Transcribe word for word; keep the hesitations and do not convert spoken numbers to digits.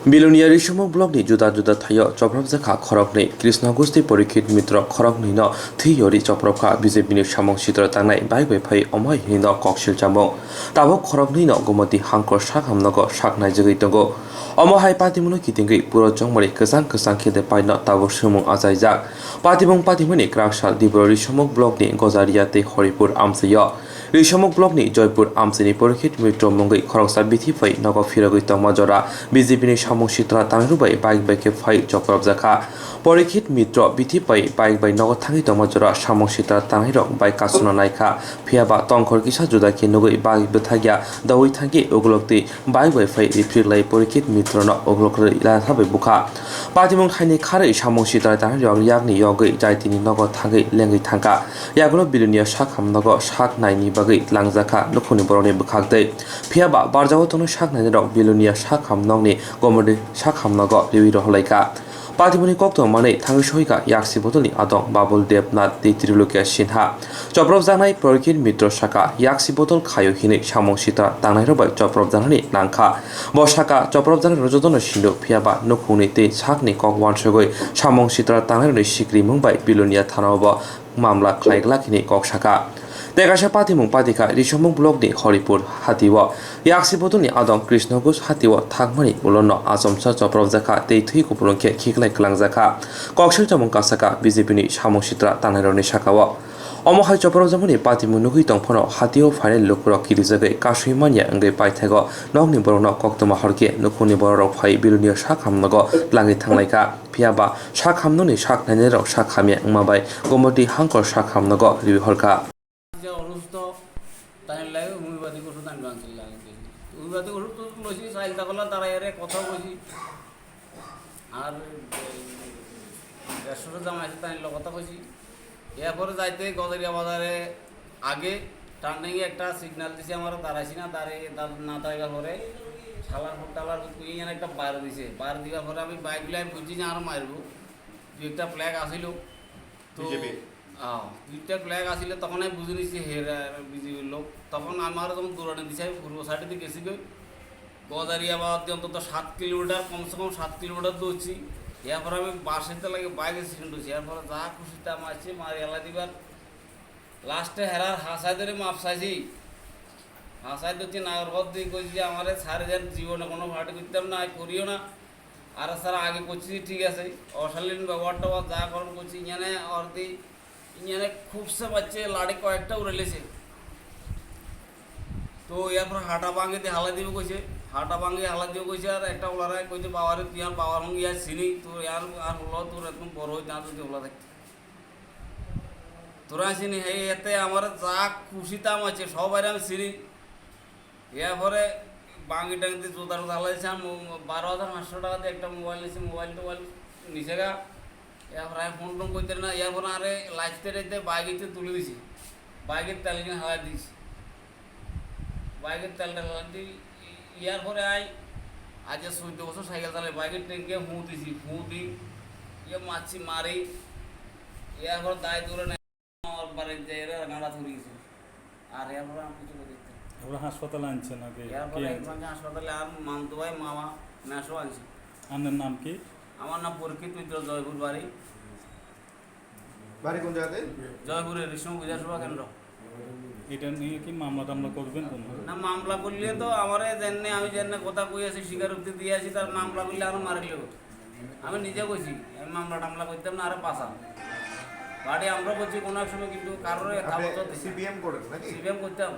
Bilonia Risomuk block ni juda juda thaio chopropjakha khoroknwi, Krishna Gusti Porikhit Mitro khoroknwi no thwi yori chopropkha. B J P ni samung sitra tangnai bike bai phai omo hai hwnwi no kok silchamung. Tabuk khoroknwi no Gomoti hangkor sak hamnogo sak naijagwi tongo. Omo hai patimungno kitingwi puro chongmani kwchang kwchang khe de paino tabuk swngmung achaijak. Patimung patimani kwrak sal Dibro Risomuk block ni Gojaria tei Horipur amchaio. Risomuk block ni Joypur amchaini Porikhit Mitro mungwi khoroksa bithi pai nogo phirogwi tongma jora B J P ni samung sitra tangrwbai bike bai khe phai chopropjakha. Porikhit Mitro bithi pai bike bai nogo thangwi tongma jora samung sitra tangrwirok bai kasuna naikha, phiyaba tongkhor kisa juda khe nugwi bike bwthakya dawi thangkhe ukulok twi bike bai phai riphiklai Porikhit Mitrono ukulok rwi latha bai bukha. Patimung thaini kharwi samung sitra tangrwirok yakni yogwi jaitini nogo thangwi lengwi thangkha. Yagulo Bilonia sak hamnogo sak naini bagwi tlangjakha nukhungni borokni bwkhak twi. Phiyaba barjao tongnai sak nainirok Bilonia sak hamnokni Gomoti sak hamnogo riwi rohorlaikha. Patimungni koktwma manwi thangwi sohikha yaksi bodolni adong Babul Debnath tei Trilokia Sinha. Chopropjaknai Porikhit Mitro saka, yaksi bodol khaio hinwi samung sitra tangnairok bai chopropjaknani nangkha. Bo saka, chopropjaknairokno jotono sino, phiyaba nukhungni tei sakni kok uansugwi samung sitra tangnairokni sikrimung bai Bilonia thanao bo mamla khlai glak hwnwi kok saka. Tei kaisa patimung patikha Risomuk block ni Horipur hatio. Yaksi bodolni adong Krishna Ghosh hatio thangmani ulono achomsa chopropjakha tei thwi kupulung khe khiklai kwlangjakha. Kok silchamung kasaka B J P ni samung sitra tangnairokni sakao. Omo hai chopropjakmani patimung nugwi tongphano hatio phainai lukurok kirijagwi kasui manya wngwi paithago nokni borokno koktwma horkhe nukhungni bororok phai Bilonia sak hamnogo tlangwi thanglaikha. Phiyaba sak hamnokni sak nainairok sak hamya wngma bai Gomoti hangkor sak hamnogo riwi horkha. যে অসুস্থ, তাই লাগে হোমিওপ্যাথিক ওষুধ আনবে আনছিল লাগে। হোমিওপ্যাথিক ওষুধ তো লইছি, চাইল তাকলা তারা এরে কথা কইছি। আর এই দেড়শো জামাই আছে, তাই লগে কথা কইছি। এরপরে যাইতে গজারিয়া বাজারে আগে টার্নিং এ একটা সিগন্যাল দিছে, আমরা দাঁড়াইছি না, দাঁড়িয়ে দা-, না দাঁড়াইবার পরে শালার ফুট টালার ফুট কইয়া এখানে একটা বার দিছে। বার দিবার পরে আমি বাইক লাইন বুঝছি যে আরো মারবো। দুই একটা ফ্ল্যাগ আসিল। তো, বিজেপি? আহ, দুইটা ফ্ল্যাগ আসিল, তখন আমি বুঝে নিছি হে বিজেপির লোক। তখন আমার যখন দৌড়ানি দিছে, আমি পূর্ব সাইডে দিয়ে গেছি গই। গজারিয়া বাদ দিয়ে অন্তত সাত কিলোমিটার, কমসে কম সাত কিলোমিটার দৌড়ছি। এরপর আমি বাসেতে লাগে বাইক অ্যাক্সিডেন্ট হয়েছে। এরপরে যা খুশি তা মারছে, মারি এলা দিবার। লাস্টে হেরার হাসায় ধরে মাপ চাইছি। হাসায় ধরছি, নাগর পথ দিয়ে কইছি যে আমারে ছাড়ে দেন, জীবনে কোনো পার্টি করতাম না, আর করিও না। আর স্যার আগে করছি ঠিক আছে, অশালীন ব্যবহার ট্যাবহার যা করেন করছি, এখানে আর দি, এখানে খুবসে বাচ্চে লাড়ি কয়েকটা উড়ে লেছে। তো এরপর হাঁটা ভাঙে দিয়ে হালাই দিব কইছে, হাঁটা ভাঙে হালাই দিব কইছে, আর একটা ওলারে কইছে, "বাবারে তুই আর বাবার সঙ্গে আর চিনি, তোর আর, আর হলো তোর একদম বড় হইতে আর যদি হলা থাকতে।" তোরা চিনি, হে, এতে আমার যা খুশি তা আছে, সবাই আমি চিনি। এরপরে বাঙ্গি টাঙ্গি জুতা টুতা হালাইছে, আর মো-, বারো হাজার পাঁচশো টাকা দিয়ে একটা মোবাইল নিছে, মোবাইল টোবাইল নিছে গা। এরপরে আমি ফোন টোন করতে না, এরপরে আরে লাইফ তেরাইতে বাইকেতে তুলে দিছি, বাইকের তেল কিনে হালাই দিছি। বাইকের তেল টেল আনতে ইয়ার পরে আই, আজ চৌদ্দ বছর সাইকেল চালাই, বাইকের ট্যাঙ্কে ফুঁ দিছি, ফুঁ দি, ইয়ে মারছি, মারি, ইয়ার পরে দায় দূরে নেই, আমার বাড়ির যে এরা গাঁড়া ধরে গেছে। আর এর পরে আমি কিছু করতে পারতাম না। এবার হাসপাতালে আনছে নাকি? এর কি পরে আনছে? একজনকে হাসপাতালে আর মামতো ভাই, মামা, মেসো আনছে। আপনার নাম কি? আমার নাম পরীক্ষিত মিত্র, জয়পুর বাড়ি। বাড়ি কোন জায়গাতে? জয়পুরের রিসমুখ বিধানসভা কেন্দ্র। এটা নিয়ে কি মামলা টামলা করবেন কোনো? না, মামলা করলে তো আমারে যেমনি, আমি যেমনি কথা কই আছি, স্বীকারোক্তি দিয়ে আছি, তার মামলা করলে আরো মারি লেব। আমি নিজে কইছি, আমি মামলা টামলা করতাম না, আরো পাছা। বাড়ি আমরা করছি কোনো এক সময়, কিন্তু কারোর আপনি সিপিএম করেন নাকি? সিপিএম করতাম।